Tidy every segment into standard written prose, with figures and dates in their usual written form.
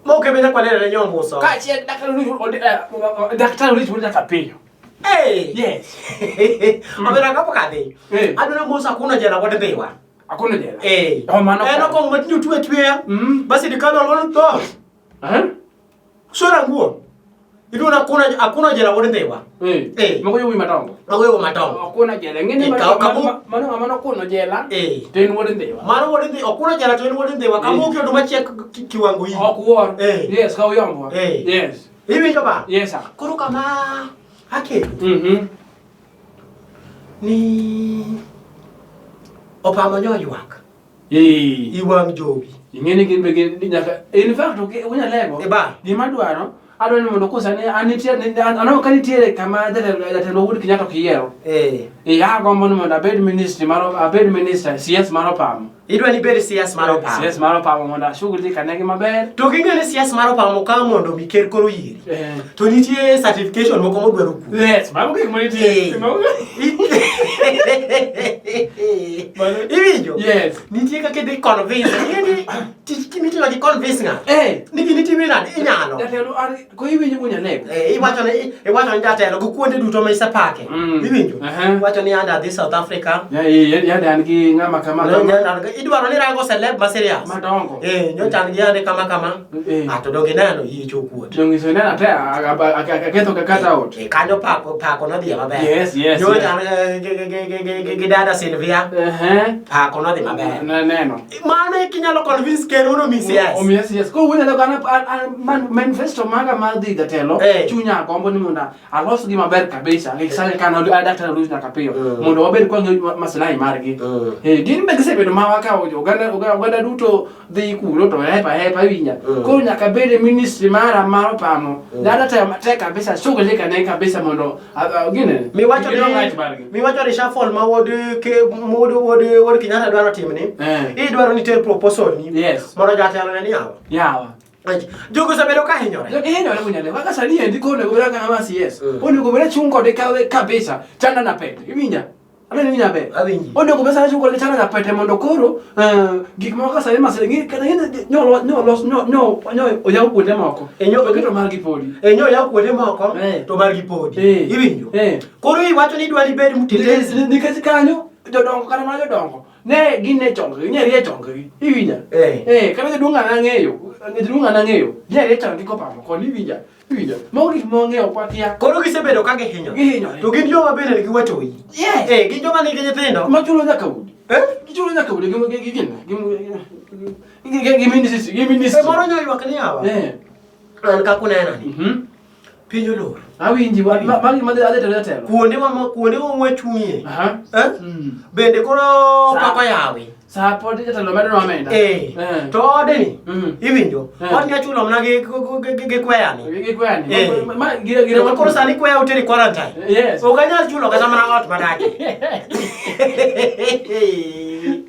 Mok ebe nyaka walere ne nyombuso. Kaachiel gi Daktari Olich Wuod- Daktari Olich Wuod nyaka piyo. Hey! Yes. Omera kapok adhi. Eh. Adwaro mosa kuno jela wuod Dhiwa. Akuno jela. Eh. Oh, mano En kare. okong' matinde otwe atweya. Basi dikalo alworo tho. Eh? Sura nguo. Iluongo akuna akuna jela wuod Ndhiwa. Eh. Eh. Mago yowuoyi madongo. Mago yowuoyi madongo. Okuna jela. Ng'eni Eh, mano kaw- kamu- mano mano ng'ama nokuno jela. Eh. To en wuod Ndhiwa. Mano wuod Ndhiwa, okuna jela to en wuod Ndhiwa. Kamuki oduma chiek kiwango hii. Ok wuor. Eh. Yes, kaw yombwa. Eh. Yes. Iwinjo ba? Yes sir. Koro kama akelo ni opamo nyoywak Eh. iwang' jowi. Ing'e ni gin be gin ni nyaka in fact ok unyalego. E ba. Gima adwaro adwaro ni mondo kosa ni an nitie aneno ka nitiere kama jatelo jatelo Uhuru Kenyatta ok yiero. Eh. Eh agombo ni mondo abed ministry mar abed minister CS mar opamo. Idwa ni ibed CS mar opamo. CS mar opamo mondo ashughulika negi maber. To ging'e ni CS mar opamo ka mondo mi ker koro yieri. Eh. To nitie certification moko modwaro kuomi. Yes, mago gik manitie. Eh. Mago- Iwinjo? Yes. Nitie kaka idhi convince. Ing'e ni tich mitimo gi convince ng'ato. Eh. Ni gini timi nade? Inyalo. Jatelo an ko iwinjo kunyalego. Eh, iwacho ni iwacho ni jatelo gi kuonde duto ma isepake. Iwinjo? Iwacho ni anda adhi South Africa. Ya ya ya an gi ng'ama kama No, kama. Idwaro ni rango celeb ma serious. Madongo. Eh, nyocha an gi ande kama kama. Eh. Ah, to donge ineno yicho okuot. Donge ineno te aketho ka cut out. Eh, kanyo pako pako nodhi maber. Yes, Nyocha yes. an gi dada Sylvia. Pako nodhi maber. Naneno. Mano e kinyalo convince ker mondo omi CS. Omiya CS. Koro wuoyi nyalo an an manifesto maga mar dhi jatelo. Eh. Chunya agombo ni mondo alos gi maber kabisa. Sani ka an daktari Ruth nyaka piyo. Mondo wabed kwa ng'eyo maslahi margi. Eh, gin be gisebedo ma wakawo oganda oganda duto dhi kuno to hepa hepa winja. Koro nyaka bed e ministry mara mar opamo. Dada temo matek kabisa shughulika ne kabisa mondo gine. Miwacho ni gidong right margi. miwacho ni shuffle ma wuod ke wuod wuod wuod Kenyatta dwaro timni. Eh. Idwaro ni ter proposal ni. Yes. Mondo jatelo ne ni yawa. Yawa. Jogo osebedo ka hinyore. Jogi hinyore munyale. Kaka sani endi koro onego bed kaka ma CS. Onego bed chung kode kabisa. Chanda na pete. Iwinja? Aneno iwinja maber. Awinji. Onego bed sani chung kode chanda na pete mondo koro gik moko kaka sani masira ng'i kata ng'i nyo nyo los nyo nyo nyo oyaw kuonde moko. E nyo- To keto margi podi. E nyo yaw kuonde moko Eh. to margi podi. Eh. Iwinjo? Eh. Koro iwacho ni idwa ni ibed mtetezi. Nikech kanyo jodongo kata mana jodongo ne gin e chonggi, ne rie chonggi. Iwinja? Eh. Eh, kata jaduong' ng'ana ang'eyo, jaduong' ng'ana ang'eyo, ne rie chonggi kopamo koni iwinja. Iwinja? Mago gik ma wang'eyo ok wakia. Koro gisebedo ka gihinyore. Gihinyore. To gin joma bende nigi watoyi. Yes. Eh, gin joma nigi nyithindo. Machulo nyaka udi. Eh? Gichulo nyaka udi gi ministry, gi ministry. E moro nyo ywak ni yawa. Eh. An kaka unena ni. Piny olor. Awinji wa magi madhi adhi telo jatelo. Kuonde wa kuonde wa wachung'ie. Aha. Eh? Bende koro pako yawi. Sa pod jatelo medo nwa omenda. Eh. Eh. To ode ni. Iwinjo. Eh. Odni achulo mana gi gi kweya ni. Gi kweya ni. Eh. Ma gira gira Ma koro sani kweya uteri quarantine. Yes. Ok anyal chulo kata mana ot madake.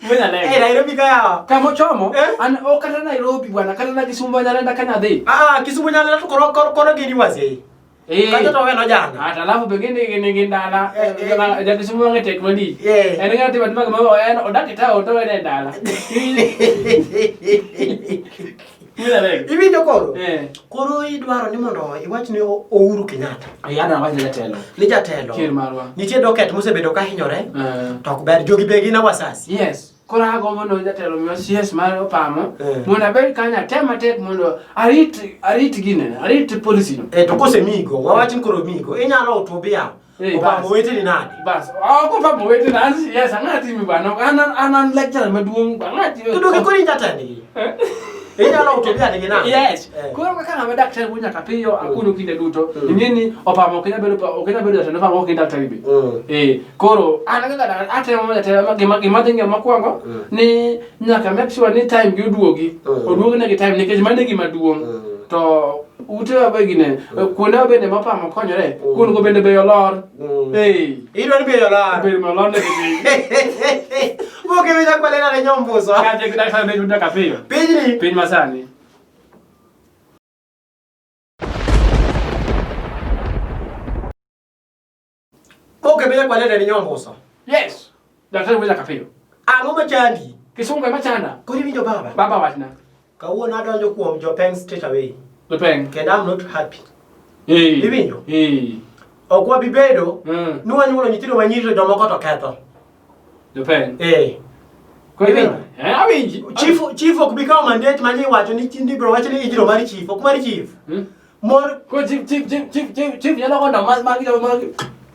Mwenya lego. Eh, Nairobi ka yawa. Kama ochomo, Eh? an ok kata Nairobi bwana, kata na Kisumu Nyalenda kanya dhi. Ah, Kisumu Nyalenda to koro koro koro gini wazee. Eh. Kato to weno jana. Ata alafu pengine gini gin dala. Eh, eh. Ja Kisumu wang'e tek malich. Eh. En ng'at ma timo gimoro en odak e town to en e dala. Mwenya lego. Iwinjo koro? Eh. Koro idwaro ni mondo iwach ni Uhuru Kenyatta. Eh, adwa wach ne jatelo. Ni jatelo. Ker marwa. Nitie docket mosebedo ka hinyore. Eh. To ok ber jogi be gin awasasi. Yes. Koro agombo no jatelo miwa CS mar opamo Eh. mondo abed kanyo atem matek mondo arit arit gine arit policy no. Eh, to kosemigo, wawach ni koro migo, inyalo utubia. Eh, Opamo bas. weteni nade? Bas, ok opamo wetena an CS ang'o atimi bwana an an an lecturer maduong' ang'o atimi. To donge koro in jatendgi? Inyalo utubia nigi nade? Yes. Eh. Koro kaka ng'ama daktari wuo nyaka piyo akuno kinde duto. Ing'e ni opamo ok inyal bedo ok inyal bedo jatend opamo ok in daktari be. Eh, koro an kaka atemo jatelo gima gima dhi ng'iyo mokwongo ni nyaka make sure ni time gi oduogi. Oduognegi time nikech mano e gima duong'. To utewa be gine kuondewa bende mopamo konyore kuondgo bende be olor. Eh. Idwa ni be olor. Be olor negi piny. Moke winja kwalena ne nyombuso. Kaje gi daktari ne nyaka piyo. Pinyni. Piny masani. Moke winja kwalena ne nyombuso. Yes. Daktari wuo nyaka piyo. Ang'o machandi? Kisungu ema chanda. Koro iwinjo baba? Baba wachna. Kawuono adonjo kuom jopeng straight away. Jopeng. Kendo I'm not happy. Eh. Iwinjo? Eh. Ok wabi bedo Mm. ni wanyuolo nyithindo ma nyiri to jomoko to ketho. Jopeng. Eh. Koro Iwinjo? Eh, awinji. Chief ok bi kawo mandate ma iwacho ni chindi bro wacho ni ijiro mar chief, ok mar chief. Mor Ko chief chief chief chief chief chief nyalo konda ma ma ma ma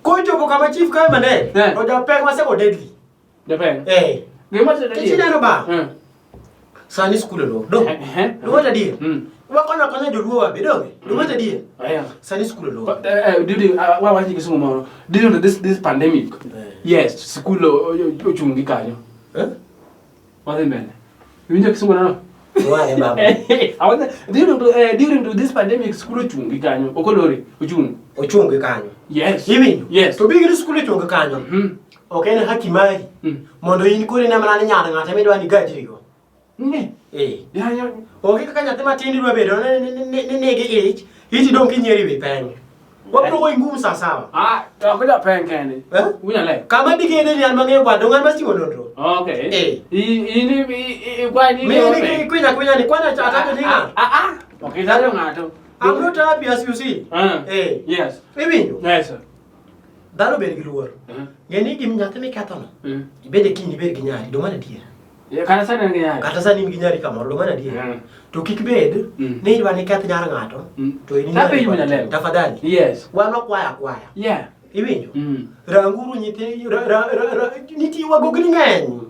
kochopo kama chief kawe mandate, Eh. to jopeng wasego deadly. Jopeng. Eh. Gima tinde Kech ineno ba? Sani skul olor. Do. Eh. Duwa adier. Mm. Wakonyo akonya joluo wa be donge? Duwa adier. Aya. Sani skul olor. But, during wa wachi kisungu moro during this pandemic Eh. yes skul ochung' gi kanyo Eh? wadhi mbele iwinjo kisungu nano Wale baba. Awadhi during to this pandemic skul ochung' gi kanyo ok olore ochung' Ochung' gi kanyo. yes Iwinjo? yes To bigi ni skul ochung' gi kanyo. Mhm. Ok en haki mari. Mondo in koro ine mana ni nyar ng'ato ema idwa ni gajrigo. Ne. Eh. Ya ya. Onge kaka nyathi matin idwa bedo ni nigi ich, ich idong' kinyieri wi peng. Wabiro goyi ngum sa sawa. Ah, to ok jopeng kende. Eh? Unyale. Kama digene ni an mang'eyo bwana, dong' an machiwo nonro. Okay. Eh. I in i i kwa ni. Mi ni kwinya kwinya ni kwana cha atajo ni ng'ato. Ah ah. Ok itajo ng'ato. I'm not happy as you see. Ah. Eh. Yes. Iwinjo? Yes. Dhano bed gi luor. Ng'e ni gim nyathi mikethono, ibed kiny ibed gi nyari, dong' mano adier. Yeah, kata sani en gi nyari. Kata sani in gi nyari kamoro, dong' mano adier. Mm. To kik bed Mm. ni idwa ni keth nyar ng'ato, Mm. to in Tapi nyari iwinjo leo. Tafadhali. Yes. Wan wakwaya akwaya. Yeah. Iwinjo? Mm. Ranguru nyithi nitie wagogni ng'eny.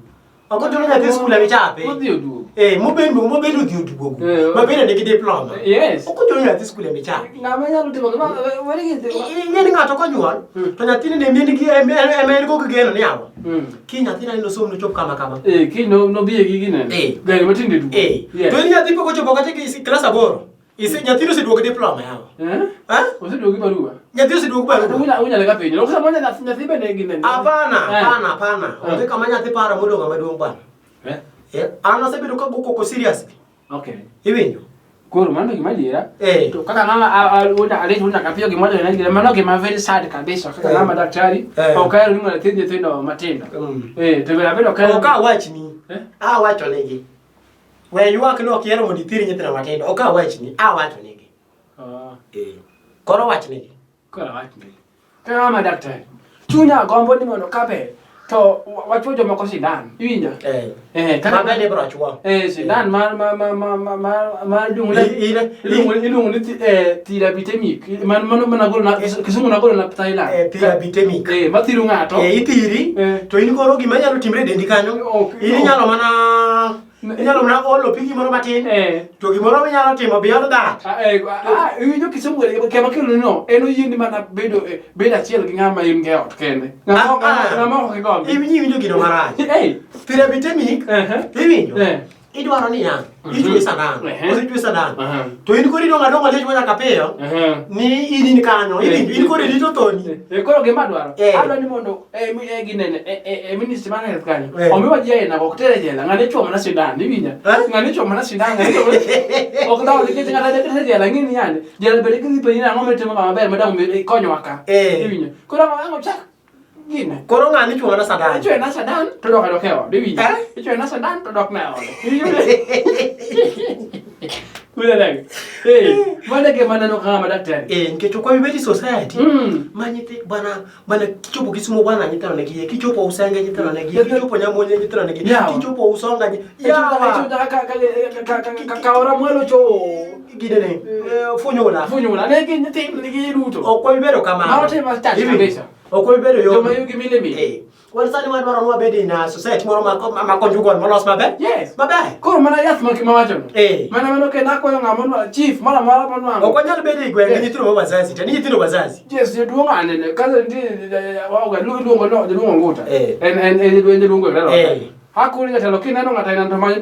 Ok ochuno nyathi skul ema ichape. Odhi oduogo. Eh, mobendo mobendo odhi oduogo. Eh. Ma bende nigi diploma. Yes. Ok ochuno nyathi skul ema ichape. Ng'ama nyalo timo gima weri gi Ing'e ni ng'ato konyuol Mm. to nyathini ne en gi ema en go gi geno ni yawa. Mm. Ki nyathina ni nosom nochop kama kama. Eh, ki no no biye gi gine. Eh. Gari matinde duogo. Eh. Yes. To in nyathi pok ochopo kata e klas aboro. Ise nyathini oseduogo diploma yawa. Eh? Eh? Oseduogo gi barua. Nyathi oseduogo barua. Unya unya lega penjo. Ok samoro nyathi nyathi bende gine. Hapana, Eh. hapana, hapana. Eh. Onge kama nyathi paro modong' ng'ama duong' bwana. Eh? Eh, an asebedo ka go koko seriously. Okay. Iwinjo? Koro mano gima adiera. Eh. To kaka ng'ama una alet una kapiyo gima donjo ne mano gima very sad kabisa kaka Eh. ng'ama daktari Eh. ok ahero ni mondo athiedh nyithindo matindo. Mm. Eh, to bende abedo ka Ok awachni. Eh? Awacho negi. We ywak ni ok ihero mondo ithir nyithindo matindo. Ok awachni, awacho negi. Ah. Eh. Koro wachnegi. Koro awachni. Kaka ng'ama daktari chunya gombo ni mondo kaber to wachuo jomoko sindan. Iwinjo? Eh. Eh, kaka Maber ibro chuo. Eh, sindan mar mar mar mar mar mar mar iluongo ni I- iluongo ni therapeutic. Man mano mana golo na kisungu na golo na Thailand. Eh, therapeutic. Eh, mathiro ng'ato. Eh, ithiri Eh. to in koro gima nyalo timre e dendi kanyo Ok, in ok. inyalo mana inyalo mana olo pi gimoro matin Eh. to gimoro minyalo timo beyond that Ah, eh, ah, iwinjo kisungu kema kelo no en oyieni mana bedo bedo achiel gi ng'ama in go e ot kende. Ng'ama Ah, ah. ng'ama ok igombi. Iwinjo iwinjo gino marach Eh. therapeutic Eh. iwinjo Eh. idwaro niya ichwe sandan Ehe. osechwe sandan Aha. to in koro idong' adong'a liech manyaka piyo Aha. ni in in kanyo iwinjo in koro irito thoni Eh, koro gima adwaro Eh. adwa ni mondo ginene ministry mar health kanyo Eh. omiwa ji aina ok tere jela ng'ane ichuo mana sindan iwinja Eh? ng'ane ichuo mana sindan ng'ane ichuo mana ok dhaw nikech ng'ata ne tere jela ng'ini yande jela bende kidhi penji ni ang'o mitimo ka maber madang ikonywa ka Eh. iwinja koro ang'o ang'o chak gine koro ng'ani ichuo mana sandan ichuo na sindan to dok adoka e ode iwinja Eh? ichuo na sindan to dok na e ode Iwinjo nade? Eh, mano e gima aneno ka ng'ama daktari. Eh, nikech ok wabi bet e society Mm. ma nyithi bwana bwana kichopo Kisumu bwana nyithindo nigi iye kichopo Usenge nyithindo nigi iye kichopo Nyamonye nyithindo nigi iye Yawa. kichopo Usonga yawa Kaora mwalo cho ginene funyula funyula ne gi nyithindo nigi duto. ok wabi bedo kamano Ma otimo touch Iwinjo? kabisa. ok wabi bedo yo Joma yugi mile mile. Eh, wan sani wadwaro ni wabed in a society moro ma conjugal molos maber Yes. maber Koro mana yath ma mawacho no. Eh. Mana mano kendo akwayo ng'ama nwa chief moro amora monwang'o. ok wanyal bedo e gweng' gi Yes. nyithindo ma wazazi to ni nyithindo wazazi Yes, jaduong' anene. Kaka nitie waoga iluongo no jaduong' Onguta. Eh. En en en jaduong' gweng' lero. Eh. Akoni jatelo kineno ng'ato aina to many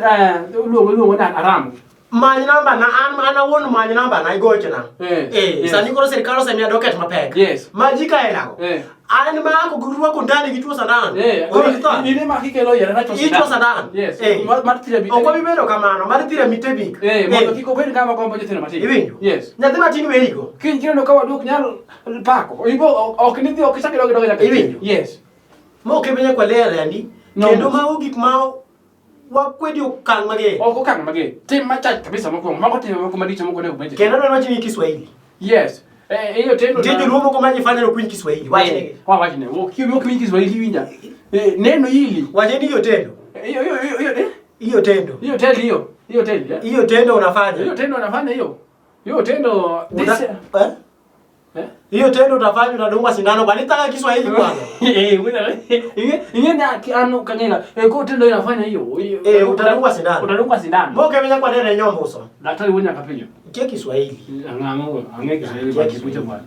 iluongo iluongo ni Aram. Many namba na an an awuon many namba na igochna. Eh, Eh, yes. sani koro sirkal osemiya docket mapek. Yes. Ma ji kaelago. Eh. An ma ako girwako ndani gi chuo sandan. Eh, Orit tho. in ema kikelo yiero na chuo Ichuo sandan. Yes. Eh. Mar therapy. Ok wabi bedo kamano, mar therapeutic. Eh, mondo kik obed ng'ama gombo nyithindo matindo. Iwinjo? Yes. Nyathi matin werigo. Kiny kineno ka wadu ok nyal pako. Ibo ok ni dhi ok ichak idog idog nyaka. Iwinjo? Yes. Ma ok ibi nyaka waler andi. No. Kendo mago gik ma wakwedi okang' mager. Ok okang' mager. Tim machach kabisa mokwongo. Mago timbe moko maricho moko onego bed. Kendo adwaro wacho ni Kiswahili. Yes. Eh, hiyo tendo Nitie joluo moko ma jifanya ok winj Kiswahili. Wachne. Wa wachne. Ok winj Kiswahili winja. Eh, neno hili. Wachne hiyo tendo. Hiyo hiyo hiyo hiyo eh? Hiyo tendo. Hiyo tendo hiyo. Hiyo tendo. Eh? Hiyo tendo unafanya. Hiyo tendo unafanya hiyo. Hiyo tendo this eh? Eh? Hiyo tendo utafanya utadungwa sindano bwana. Nitaka Kiswahili bwana. Eh, wewe inge na anu kangela. Eh, kwa tendo inafanya hiyo. Eh, utadungwa sindano. Utadungwa sindano. Mbona kemenya kwa dere nyombo uso. Daktari wewe akapiga. Kia Kiswahili. Angango, ange Kiswahili kwa kikucha bwana.